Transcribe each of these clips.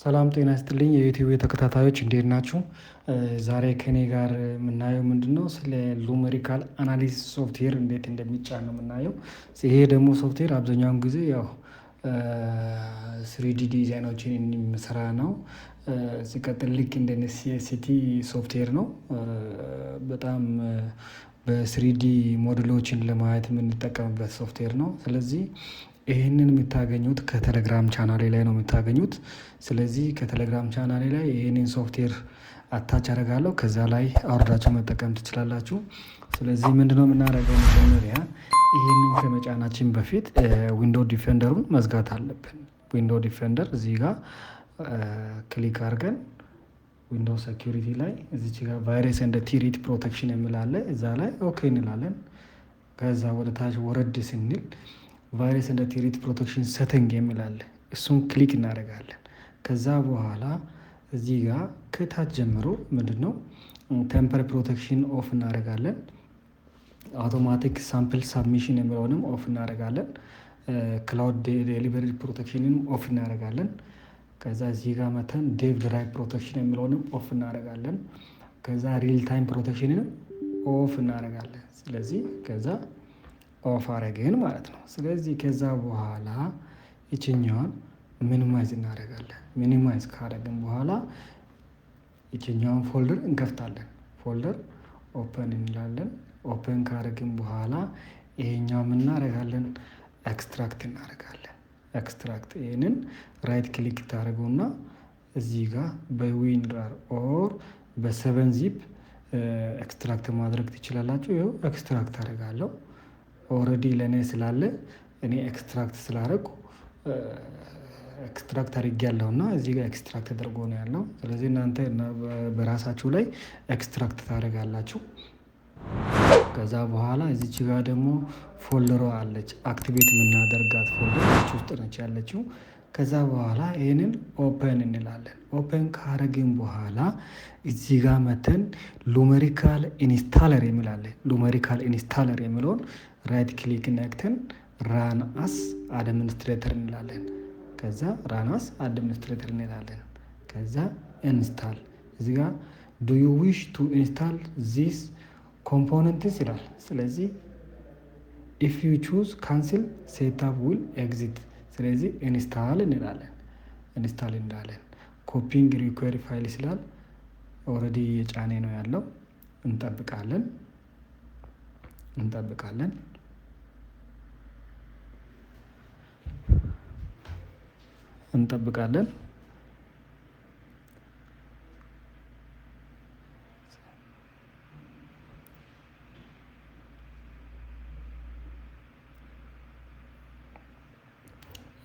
ሰላም ጤና ይስጥልኝ የዩቲዩብ ተከታታዮች፣ እንዴት ናችሁ? ዛሬ ከኔ ጋር የምናየው ምንድነው? ስለ Lumerical analysis software እንዴት እንደሚጫን ነው የምናየው። ይሄ ደግሞ ሶፍትዌር አብዛኛውን ጊዜ ያው 3D ዲዛይኖችን የሚሰራ ነው። ሲቀጥል ልክ እንደ CST software ነው። በጣም በ 3D ሞዴሎችን ለማየት የምንጠቀምበት ሶፍትዌር ነው። ስለዚህ ይህንን የምታገኙት ከቴሌግራም ቻናሌ ላይ ነው የምታገኙት። ስለዚህ ከቴሌግራም ቻናሌ ላይ ይህንን software attach አደርጋለሁ። ከዛ ላይ አውርዳችሁ መጠቀም ትችላላችሁ። ስለዚህ ምንድነው የምናደርገው? መጀመሪያ ይህንን ከመጫናችን በፊት Window Defender ኡን መዝጋት አለብን። Window Defender እዚህ ጋር click አድርገን Window security ላይ እዚች ጋር virus and threat protection የሚል አለ። እዛ ላይ okay እንላለን። ከዛ ወደ ታች ወረድ ስንል virus and threat protection setting የሚል አለ። እሱን click እናደርጋለን። ከዛ በኋላ እዚህ ጋር ከታች ጀምሮ ምንድነው tamper protection off እናደርጋለን። Automatic sample submission የሚለውንም off እናደርጋለን። Cloud delivery protection ንም off እናደርጋለን። ከዛ እዚህ ጋር መተን dev drive protection የሚለውንም off እናደርጋለን። ከዛ real time protection ንም off እናደርጋለን። ስለዚህ ከዛ off አረግን ማለት ነው። ስለዚህ ከዛ በኋላ ይችኛዋን minimize እናደርጋለን። Minimize ካደረግን በኋላ ይችኛዋን folder እንከፍታለን። Folder open እንላለን። Open ካደረግን በኋላ ይሄኛው ምን እናደርጋለን? Extract እናደርጋለን። Extract ይሄንን right click ታደርጉና እዚህ ጋር በ WinRAR or በ 7-Zip extract ማድረግ ትችላላችሁ። ይኸው extract አደርጋለሁ። Already ለእኔ ስላለ እኔ extract ስላደረኩ extract አድርጌያለሁ እና እዚህ ጋር extract ተደርጎ ነው ያለው። ስለዚህ እናንተ በራሳችሁ ላይ extract ታደርጋላችሁ። ከዛ በኋላ እዚች ጋር ደግሞ folder ዋ አለች፣ activate የምናደርጋት folder ውስጥ ነች ያለችው። ከዛ በኋላ ይህንን open እንላለን። Open ካረግን በኋላ እዚህ ጋር መተን Lumerical installer የሚል አለ። Lumerical installer የሚለውን right click ነክተን run as administrator እንላለን። ከዛ run as administrator እንላለን። ከዛ install እዚህ ጋር "Do you wish to install this components?" ይላል። ስለዚህ if you choose cancel, setup will exit። ስለዚህ install እንላለን። Install እንላለን። Copying required file ይላል። Already እየጫነ ነው ያለው። እንጠብቃለን እንጠብቃለን እንጠብቃለን።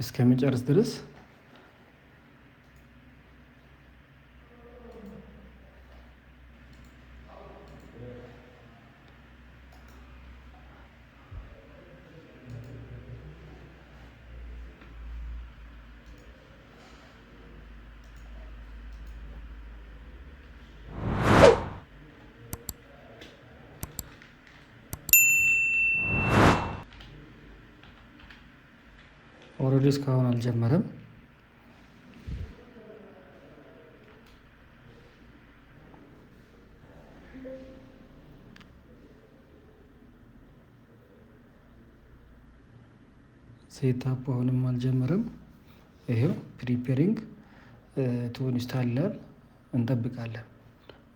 እስከሚጨርስ ድረስ። Already እስካሁን አልጀመረም። Setup አሁንም አልጀመረም። ይሄው preparing to install ይላል። እንጠብቃለን።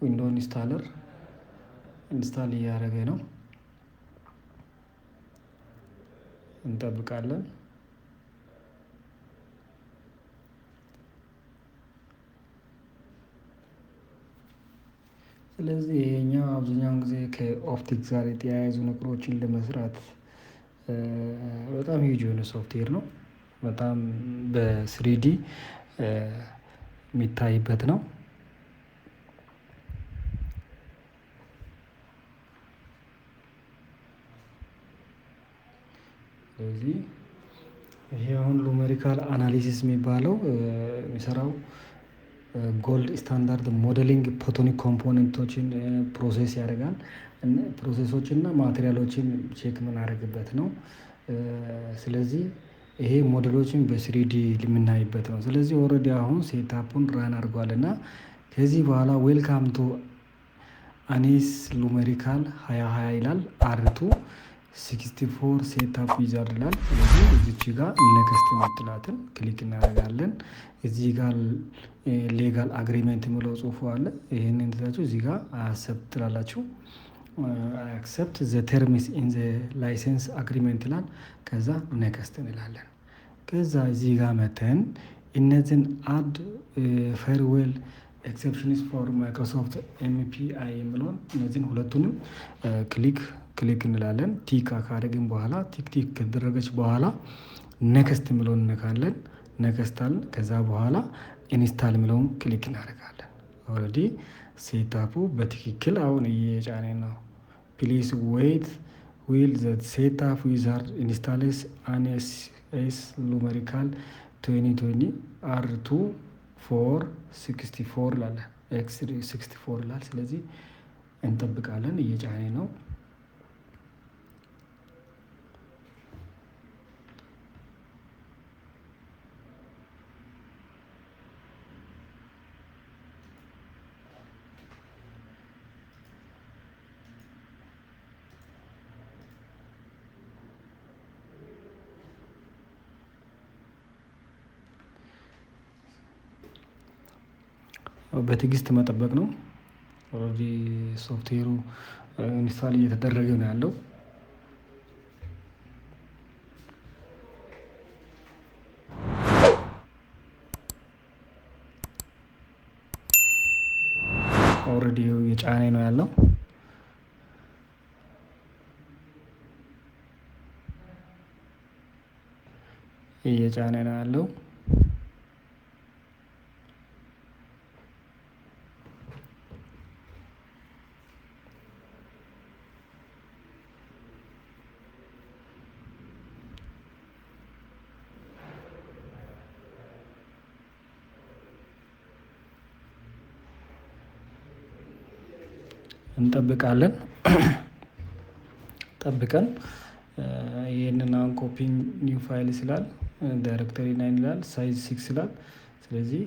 Window installer install እያደረገ ነው። እንጠብቃለን። ስለዚህ ይሄኛው አብዛኛውን ጊዜ ከ optics ጋር የተያያዙ ነገሮችን ለመስራት በጣም huge የሆነ ሶፍትዌር ነው። በጣም በ 3D የሚታይበት ነው። ስለዚህ ይሄ አሁን Lumerical analysis የሚባለው የሚሰራው gold standard modeling photonic component ኦችን process ያደርጋል። Process ኦችን እና material ኦችን check የምናደርግበት ነው። ስለዚህ ይሄ ሞዴሎችን በ 3D የምናይበት ነው። ስለዚህ already አሁን setup ኡን run አድርጓል እና ከዚህ በኋላ welcome to ANSYS Lumerical 2020 ይላል። R2 64 setup wizard ይላል። ስለዚህ እዚች ጋር next የምትላትን click እናደርጋለን። እዚህ ጋር legal agreement የሚለው ጽሁፉ አለ። ይህንን ትታችሁ እዚህ ጋር accept ትላላችሁ። Accept the terms in the license agreement ይላል። ከዛ next እንላለን። ከዛ እዚህ ጋር መተን እነዚህን add firewall exceptions for Microsoft MPI የሚለውን እነዚህን ሁለቱንም click click እንላለን። Tick ካደረግን በኋላ፣ tick ከተደረገች በኋላ next የሚለውን እነካለን። Next አልን። ከዛ በኋላ install የሚለውን click እናደርጋለን። Already setup ኡ በትክክል አሁን እየጫነ ነው። Please wait while the setup wizard installs ANSYS Lumerical 2020 R2 for 64 ይላል፣ x 64 ይላል። ስለዚህ እንጠብቃለን። እየጫነ ነው። በትዕግስት መጠበቅ ነው። Already ሶፍትዌሩ install እየተደረገ ነው ያለው። Already እየጫነ ነው ያለው። እየጫነ ነው ያለው። እንጠብቃለን። ጠብቀን ይህንን አሁን copy new file ይላል፣ directory 9 ይላል፣ size 6 ይላል። ስለዚህ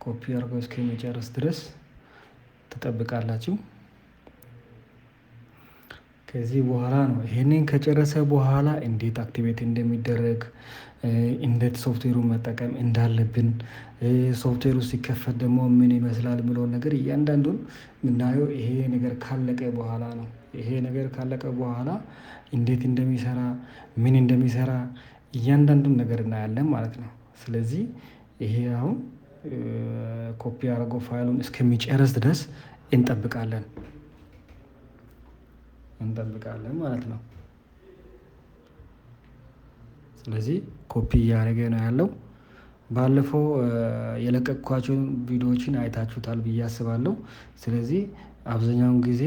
ኮፒ አድርጎ እስከሚጨርስ ድረስ ትጠብቃላችሁ። ከዚህ በኋላ ነው፣ ይሄንን ከጨረሰ በኋላ እንዴት activate እንደሚደረግ፣ እንዴት ሶፍትዌሩን መጠቀም እንዳለብን፣ ሶፍትዌሩ ሲከፈት ደግሞ ምን ይመስላል የሚለውን ነገር እያንዳንዱን የምናየው ይሄ ነገር ካለቀ በኋላ ነው። ይሄ ነገር ካለቀ በኋላ እንዴት እንደሚሰራ፣ ምን እንደሚሰራ እያንዳንዱን ነገር እናያለን ማለት ነው። ስለዚህ ይሄ አሁን ኮፒ አድርጎ ፋይሉን እስከሚጨርስ ድረስ እንጠብቃለን እንጠብቃለን ማለት ነው። ስለዚህ ኮፒ እያደረገ ነው ያለው። ባለፈው የለቀቅኳቸውን ቪዲዮዎችን አይታችሁታል ብዬ አስባለሁ። ስለዚህ አብዛኛውን ጊዜ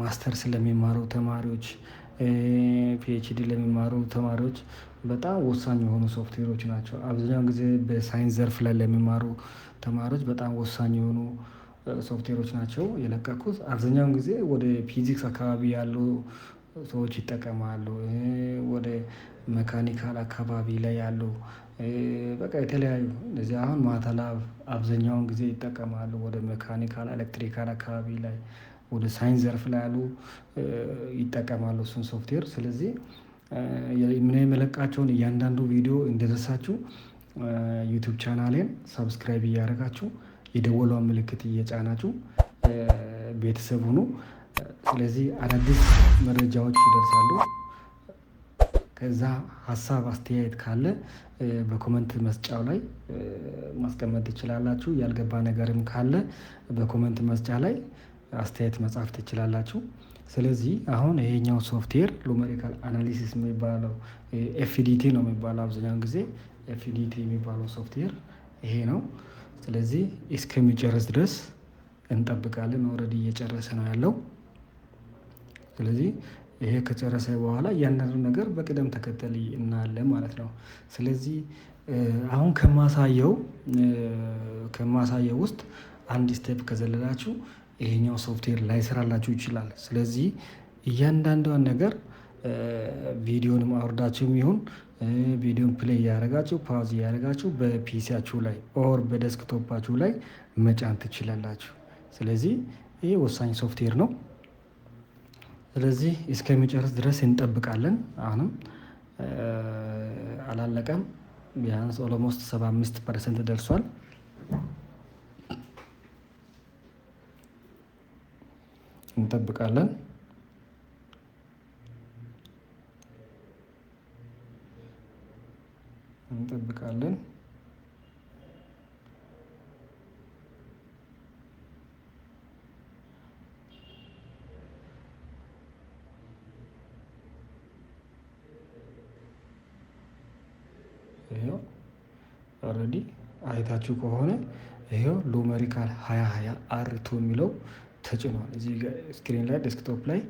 ማስተርስ ለሚማሩ ተማሪዎች፣ PhD ለሚማሩ ተማሪዎች በጣም ወሳኝ የሆኑ ሶፍትዌሮች ናቸው። አብዛኛውን ጊዜ በሳይንስ ዘርፍ ላይ ለሚማሩ ተማሪዎች በጣም ወሳኝ የሆኑ ሶፍትዌሮች ናቸው የለቀኩት። አብዛኛውን ጊዜ ወደ ፊዚክስ አካባቢ ያሉ ሰዎች ይጠቀማሉ። ወደ mechanical አካባቢ ላይ ያሉ፣ በቃ የተለያዩ እነዚህ አሁን MATLAB አብዛኛውን ጊዜ ይጠቀማሉ። ወደ mechanical፣ electrical አካባቢ ላይ፣ ወደ ሳይንስ ዘርፍ ላይ ያሉ ይጠቀማሉ እሱን ሶፍትዌር። ስለዚህ ምን የመለቃቸውን እያንዳንዱ ቪዲዮ እንደደረሳችሁ YouTube ቻናሌን subscribe እያደረጋችሁ፣ የደወሏን ምልክት እየጫናችሁ ቤተሰብ ሁኑ። ስለዚህ አዳዲስ መረጃዎች ይደርሳሉ። ከዛ ሀሳብ አስተያየት ካለ በ comment መስጫው ላይ ማስቀመጥ ትችላላችሁ። ያልገባ ነገርም ካለ በ comment መስጫ ላይ አስተያየት መጻፍ ትችላላችሁ። ስለዚህ አሁን ይሄኛው ሶፍትዌር Lumerical analysis የሚባለው FDT ነው የሚባለው፣ አብዛኛውን ጊዜ FDT የሚባለው ሶፍትዌር ይሄ ነው። ስለዚህ እስከሚጨርስ ድረስ እንጠብቃለን። Already እየጨረሰ ነው ያለው። ስለዚህ ይሄ ከጨረሰ በኋላ እያንዳንዱ ነገር በቅደም ተከተል እናያለን ማለት ነው። ስለዚህ አሁን ከማሳየው ውስጥ አንድ step ከዘለላችሁ ይሄኛው ሶፍትዌር ላይሰራላችሁ ይችላል። ስለዚህ እያንዳንዷን ነገር ቪዲዮንም አውርዳችሁም ይሁን ቪዲዮን play እያደረጋችሁ፣ pause እያደረጋችሁ በ PC ያችሁ ላይ or በ desktop ኣችሁ ላይ መጫን ትችላላችሁ። ስለዚህ ይህ ወሳኝ ሶፍትዌር ነው። ስለዚህ እስከሚጨርስ ድረስ እንጠብቃለን። አሁንም አላለቀም። ቢያንስ almost 75% ደርሷል። እንጠብቃለን። እንጠብቃለን። ይኸው already አይታችሁ ከሆነ ይኸው Lumerical 2020 R2 የሚለው ተጭኗል። እዚህ screen ላይ፣ desktop ላይ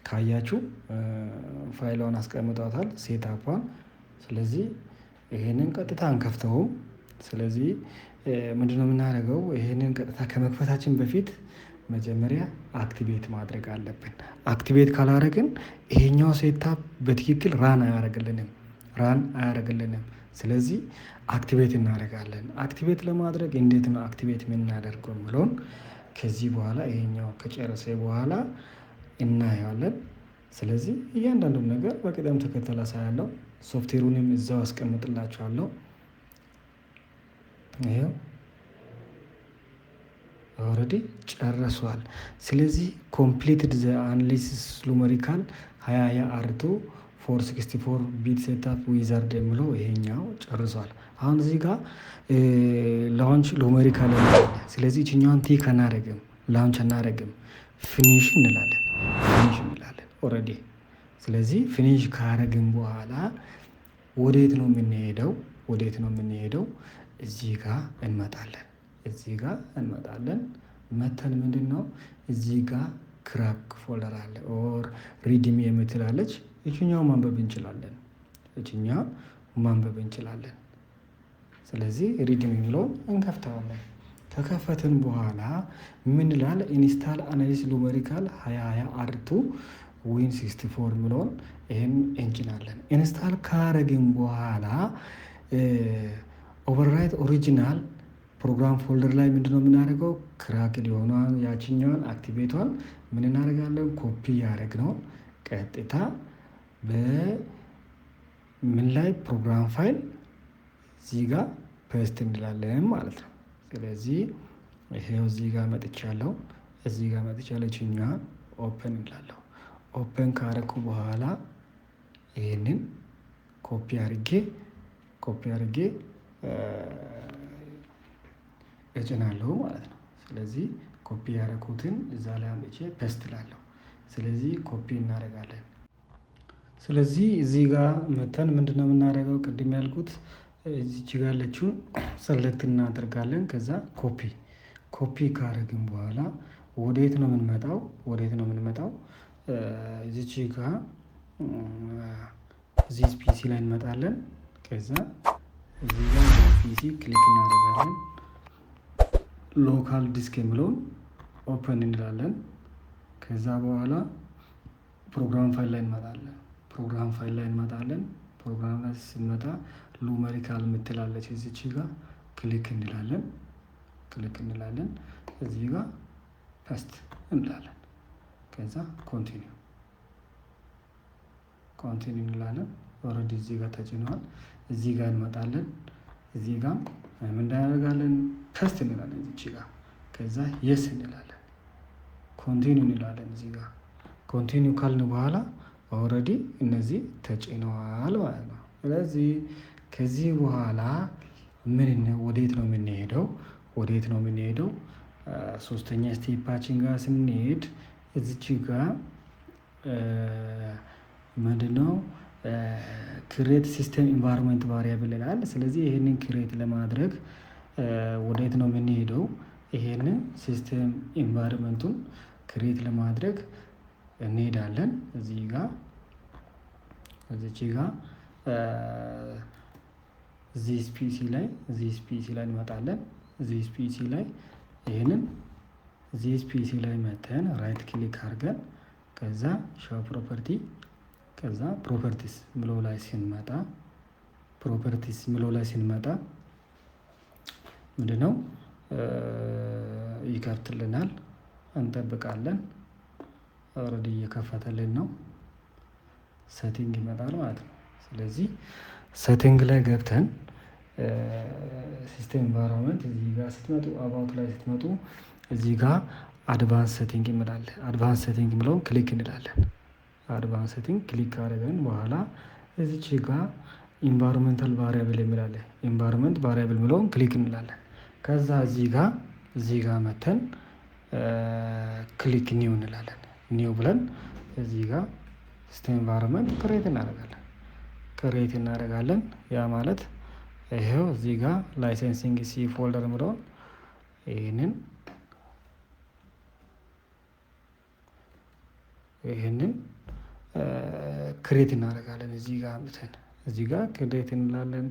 ካያችሁ ፋይሏን አስቀምጧታል፣ setup ኧን። ስለዚህ ይሄንን ቀጥታ አንከፍተውም። ስለዚህ ምንድነው የምናደርገው? ይሄንን ቀጥታ ከመክፈታችን በፊት መጀመሪያ activate ማድረግ አለብን። Activate ካላደረግን ይሄኛው setup በትክክል run አያደርግልንም፣ run አያደርግልንም። ስለዚህ activate እናደርጋለን። Activate ለማድረግ እንዴት ነው activate የምናደርገው የሚለውን ከዚህ በኋላ፣ ይሄኛው ከጨረሰ በኋላ እናየዋለን። ስለዚህ እያንዳንዱን ነገር በቅደም ተከተል አሳያለሁ። ሶፍትዌሩንም እዛው አስቀምጥላችኋለሁ። ይኸው already ጨርሷል። ስለዚህ completed the analysis Lumerical 2020 R2 for 64 bit setup wizard የሚለው ይሄኛው ጨርሷል። አሁን እዚህ ጋር launch Lumerical። ስለዚህ ይችኛዋን tick አናደርግም፣ launch አናደርግም፣ finish እንላለን፣ finish እንላለን already። ስለዚህ finish ካረግን በኋላ ወዴት ነው የምንሄደው? ወዴት ነው የምንሄደው? እዚህ ጋር እንመጣለን። እዚህ ጋር እንመጣለን። መተን ምንድን ነው፣ እዚህ ጋር crack folder አለ or readme የምትላለች፣ ይችኛው ማንበብ እንችላለን። ይችኛው ማንበብ እንችላለን። ስለዚህ readme የሚለውን እንከፍተዋለን። ከከፈትን በኋላ ምን ይላል? Install Analysis Lumerical 2020 R2 Win 64 የሚለውን ይህን እንጭናለን። Install ካረግን በኋላ overwrite original program folder ላይ ምንድነው የምናደርገው? Crack የሆኗን ያችኛዋን activate ኧን ምን እናደርጋለን? ኮፒ ያደረግነው ቀጥታ በምን ላይ፣ program file እዚህ ጋር paste እንላለን ማለት ነው። ስለዚህ ይሄው እዚህ ጋር መጥቻለሁ። እዚህ ጋር መጥቻለሁ። ይችኛዋ open እንላለሁ። Open ካረኩ በኋላ ይሄንን ኮፒ አድርጌ እጭናለሁ ማለት ነው። ስለዚህ ኮፒ ያደረኩትን እዛ ላይ አምጥቼ paste እላለሁ። ስለዚህ ኮፒ እናደርጋለን። ስለዚህ እዚህ ጋር መተን ምንድነው የምናደርገው? ቅድም ያልኩት እዚች ጋር ያለችውን select እናደርጋለን። ከዛ copy ካደረግን በኋላ ወዴት ነው የምንመጣው? ወዴት ነው የምንመጣው? እዚች ጋር This PC ላይ እንመጣለን። ከዛ እዚህ ጋር PC click እናደርጋለን። Local disk የሚለውን open እንላለን። ከዛ በኋላ program file ላይ እንመጣለን። Program file ላይ እንመጣለን። ፕሮግራም ላይ ስንመጣ Lumerical የምትላለች እዚች ጋር click እንላለን። Click እንላለን። እዚህ ጋር paste እንላለን። ከዛ continue continue እንላለን። Already እዚህ ጋር ተጭነዋል። እዚህ ጋር እንመጣለን። እዚህ ጋር ምን እናደርጋለን? Paste እንላለን እዚች ጋር። ከዛ yes እንላለን። Continue እንላለን። እዚህ ጋር continue ካልን በኋላ already እነዚህ ተጭነዋል ማለት ነው። ስለዚህ ከዚህ በኋላ ምን ወዴት ነው የምንሄደው? ወዴት ነው የምንሄደው? ሶስተኛ step ኣችን ጋር ስንሄድ እዚች ጋር ምንድነው፣ create system environment variable ይላል። ስለዚህ ይሄንን create ለማድረግ ወዴት ነው የምንሄደው? ይሄንን system environment ኡን create ለማድረግ እንሄዳለን። እዚህ ጋር፣ እዚች ጋር This PC ላይ እንመጣለን። This PC ላይ፣ ይሄንን This PC ላይ መተን right click አድርገን ከዛ show property፣ ከዛ ከዛ properties ምለው ላይ ስንመጣ፣ properties ምለው ላይ ስንመጣ ምንድነው ይከፍትልናል። እንጠብቃለን። Already እየከፈተልን ነው። Setting ይመጣል ማለት ነው። ስለዚህ setting ላይ ገብተን system environment እዚህ ጋር ስትመጡ፣ about ላይ ስትመጡ እዚህ ጋር advance setting ይላል። Advance setting የሚለውን click እንላለን። Advance setting click ካደረግን በኋላ እዚች ጋር environmental variable የሚል አለ። Environment variable የሚለውን click እንላለን። ከዛ እዚህ ጋር መተን click new እንላለን። New ብለን እዚህ ጋር system environment create እናደርጋለን። Create እናደርጋለን። ያ ማለት ይሄው እዚህ ጋር licensing C folder የሚለውን ይህንን create እናደርጋለን። እዚህ ጋር አምጥተን እዚህ ጋር create እንላለን።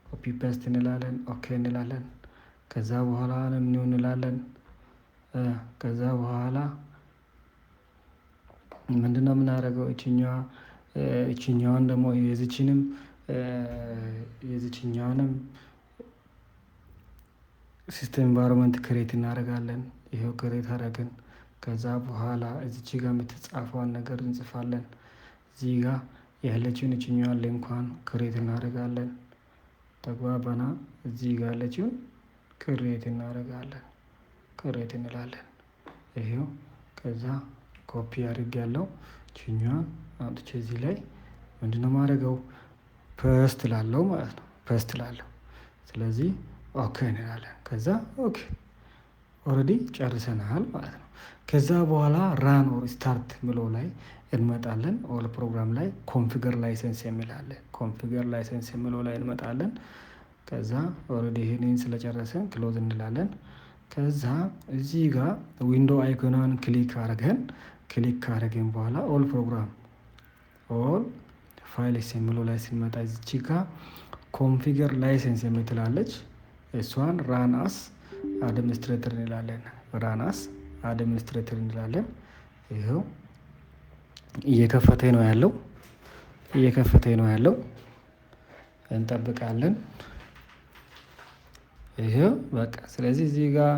Copy paste እንላለን። Okay እንላለን። ከዛ በኋላ new እንላለን። ከዛ በኋላ ምንድነው የምናደርገው? እችኛዋን ደግሞ የዚችኛዋንም system environment create እናደርጋለን። ይኸው create አደረግን። ከዛ በኋላ እዚች ጋር የምትጻፈዋን ነገር እንጽፋለን። እዚህ ጋር ያለችውን እችኛዋን link ኳን create እናደርጋለን። ተግባባና? እዚህ ጋር ያለችውን create እናደርጋለን። Create እንላለን። ይሄው ከዛ ኮፒ አድርጌያለሁ። እችኛዋን አምጥቼ እዚህ ላይ ምንድነው የማደርገው? Paste እላለሁ ማለት ነው። Paste እላለሁ። ስለዚህ okay እንላለን። ከዛ okay already ጨርሰናል ማለት ነው። ከዛ በኋላ run or start ምለው ላይ እንመጣለን። All program ላይ configure license የሚል አለ። Configure license የሚለው ላይ እንመጣለን። ከዛ already ይሄንን ስለጨረስን close እንላለን። ከዛ እዚህ ጋር window icon ኗን click አድርገን፣ click ካደረግን በኋላ all program, all files የሚለው ላይ ስንመጣ እዚች ጋር configure license የምትላለች፣ እሷን run as administrator እንላለን። Run as administrator እንላለን። ይኸው እየከፈተ ነው ያለው፣ እየከፈተ ነው ያለው። እንጠብቃለን። ይሄው በቃ ስለዚህ እዚህ ጋር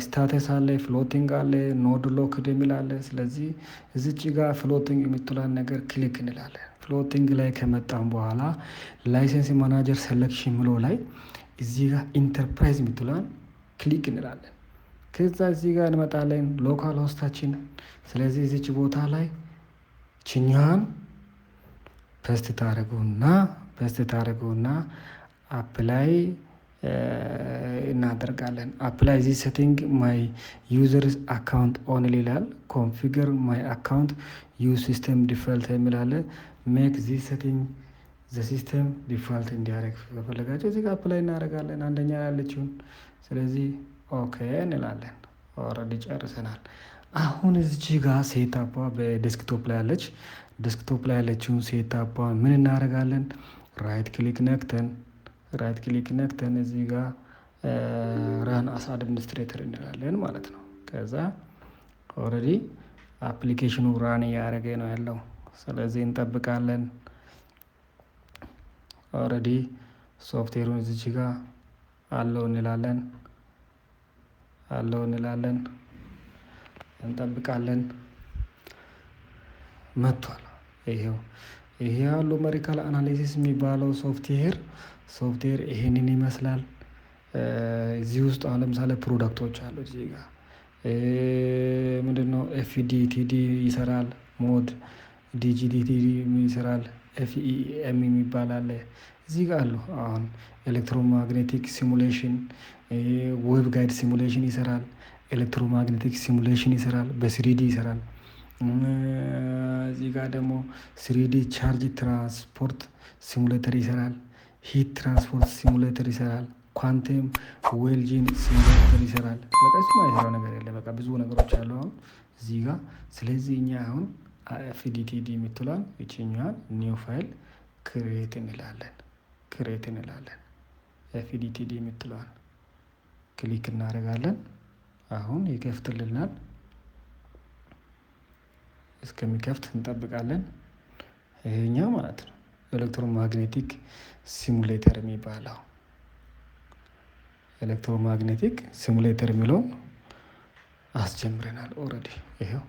status አለ፣ floating አለ፣ node locked የሚል አለ። ስለዚህ እዚች ጋር floating የምትሏን ነገር click እንላለን። Floating ላይ ከመጣን በኋላ license manager selection ምለው ላይ እዚህ ጋር ኢንተርፕራይዝ የምትሏን click እንላለን። ከዛ እዚህ ጋር እንመጣለን local host ኣችን። ስለዚህ እዚች ቦታ ላይ ችኛዋን paste ታደርጉና apply እናደርጋለን። Apply this setting my users account only ይላል። Configure my account, use system default የሚል አለ። Make this setting the system default እንዲያደርግ ከፈለጋችሁ እዚህ ጋር apply እናደርጋለን አንደኛ ያለችውን። ስለዚህ okay እንላለን። Already ጨርሰናል። አሁን እዚች ጋር setup ኧ በ desktop ላይ ያለች፣ desktop ላይ ያለችውን setup ኧ ምን እናደርጋለን? Right click ነክተን እዚህ ጋር run as administrator እንላለን ማለት ነው። ከዛ already application ኑ run እያደረገ ነው ያለው። ስለዚህ እንጠብቃለን። Already software ሩን እዚች ጋር allow እንላለን፣ allow እንላለን፣ እንጠብቃለን። መጥቷል። ይሄው ይሄ ያሉ numerical analysis የሚባለው ሶፍትዌር ይሄንን ይመስላል። እዚህ ውስጥ አሁን ለምሳሌ product ኦች አሉ። እዚህ ጋር ምንድነው FDTD ይሰራል፣ mode DGDTD ይሰራል፣ FEM የሚባል አለ። እዚህ ጋር አሉ። አሁን electromagnetic simulation፣ waveguide simulation ይሰራል። Electromagnetic simulation ይሰራል፣ በ 3D ይሰራል። እዚህ ጋር ደግሞ 3D charge transport simulator ይሰራል። Heat transport simulator ይሰራል። Quantum well simulator ይሰራል። በቃ እሱ የማይሰራው ነገር የለም። በቃ ብዙ ነገሮች አሉ አሁን እዚህ ጋር። ስለዚህ እኛ አሁን FDTD የምትሏን ይችኛዋን new file create እንላለን። Create እንላለን። FDTD የምትለዋን click እናደርጋለን። አሁን ይከፍትልናል። እስከሚከፍት እንጠብቃለን። ይሄኛው ማለት ነው electromagnetic simulator የሚባለው። Electromagnetic simulator የሚለውን አስጀምረናል already። ይሄው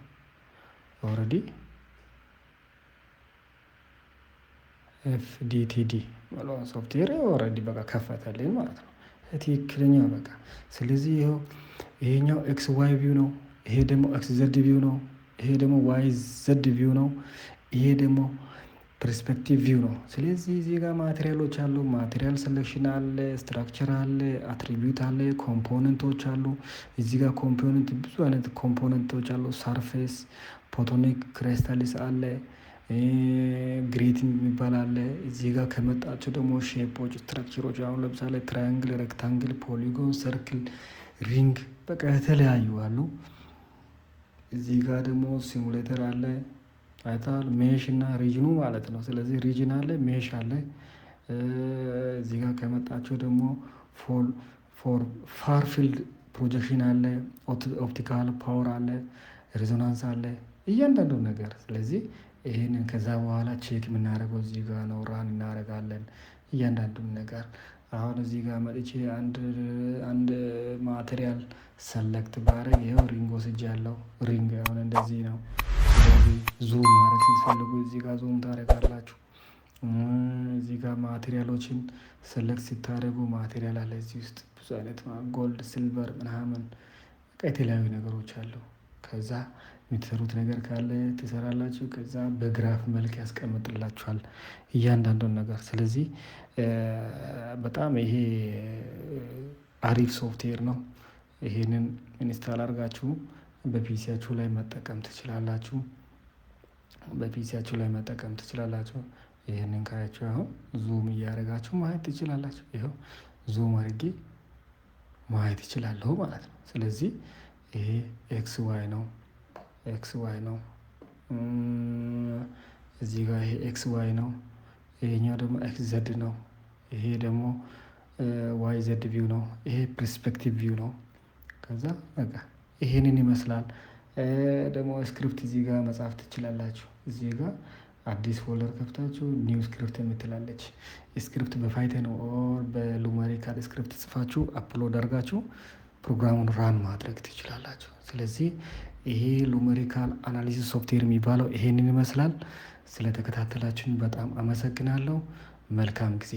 already FDTD የሚለውን software already በቃ ከፈተልኝ ማለት ነው። ትክክለኛ በቃ። ስለዚህ ይኸው ይሄኛው XY view ነው። ይሄ ደግሞ XZ view ነው። ይሄ ደግሞ YZ view ነው። ይሄ ደግሞ perspective view ነው። ስለዚህ እዚህ ጋር material ኦች አሉ። Material selection አለ፣ structure አለ፣ attribute አለ፣ component ኦች አሉ። እዚህ ጋር component፣ ብዙ አይነት component ኦች አሉ። Surface፣ photonic crystals አለ፣ grating የሚባል አለ። እዚህ ጋር ከመጣቸው ደግሞ shape ኦች፣ structure ኦች፣ አሁን ለምሳሌ triangle፣ rectangle፣ polygon፣ circle፣ ring፣ በቃ የተለያዩ አሉ። እዚህ ጋር ደግሞ simulator አለ። አይታል mesh እና region ኑ ማለት ነው። ስለዚህ region አለ፣ mesh አለ። እዚህ ጋር ከመጣቸው ደግሞ far field projection አለ፣ optical power አለ፣ resonance አለ፣ እያንዳንዱ ነገር። ስለዚህ ይሄንን ከዛ በኋላ check የምናደርገው እዚህ ጋር ነው። Run እናደርጋለን እያንዳንዱን ነገር። አሁን እዚህ ጋር መጥቼ አንድ material select ባረግ ይኸው ring ወስጃለሁ። Ring አሁን እንደዚህ ነው። ስለዚህ zoom ማድረግ ሲፈልጉ እዚህ ጋር zoom ታደርጋላችሁ። እዚህ ጋር material ኦችን select ስታደርጉ material አለ እዚህ ውስጥ፣ ብዙ አይነት gold፣ silver ምናምን፣ በቃ የተለያዩ ነገሮች አሉ። ከዛ የምትሰሩት ነገር ካለ ትሰራላችሁ። ከዛ በ graph መልክ ያስቀምጥላችኋል እያንዳንዱን ነገር። ስለዚህ በጣም ይሄ አሪፍ ሶፍትዌር ነው። ይሄንን install አድርጋችሁ በ PC ያችሁ ላይ መጠቀም ትችላላችሁ። በ PC ያችሁ ላይ መጠቀም ትችላላችሁ። ይህንን ካያችሁ አሁን zoom እያደረጋችሁ ማየት ትችላላችሁ። ይኸው zoom አድርጌ ማየት ይችላለሁ ማለት ነው። ስለዚህ ይሄ XY ነው፣ XY ነው። እዚህ ጋር ይሄ XY ነው። ይሄኛው ደግሞ XZ ነው። ይሄ ደግሞ YZ view ነው። ይሄ perspective view ነው። ከዛ በቃ ይሄንን ይመስላል። ደግሞ script እዚህ ጋር መጻፍ ትችላላችሁ። እዚህ ጋር አዲስ folder ከፍታችሁ new script የምትላለች፣ script በ Python or በ Lumerical script ጽፋችሁ upload አድርጋችሁ ፕሮግራሙን run ማድረግ ትችላላችሁ። ስለዚህ ይሄ Lumerical analysis software የሚባለው ይሄንን ይመስላል። ስለተከታተላችሁኝ በጣም አመሰግናለሁ። መልካም ጊዜ።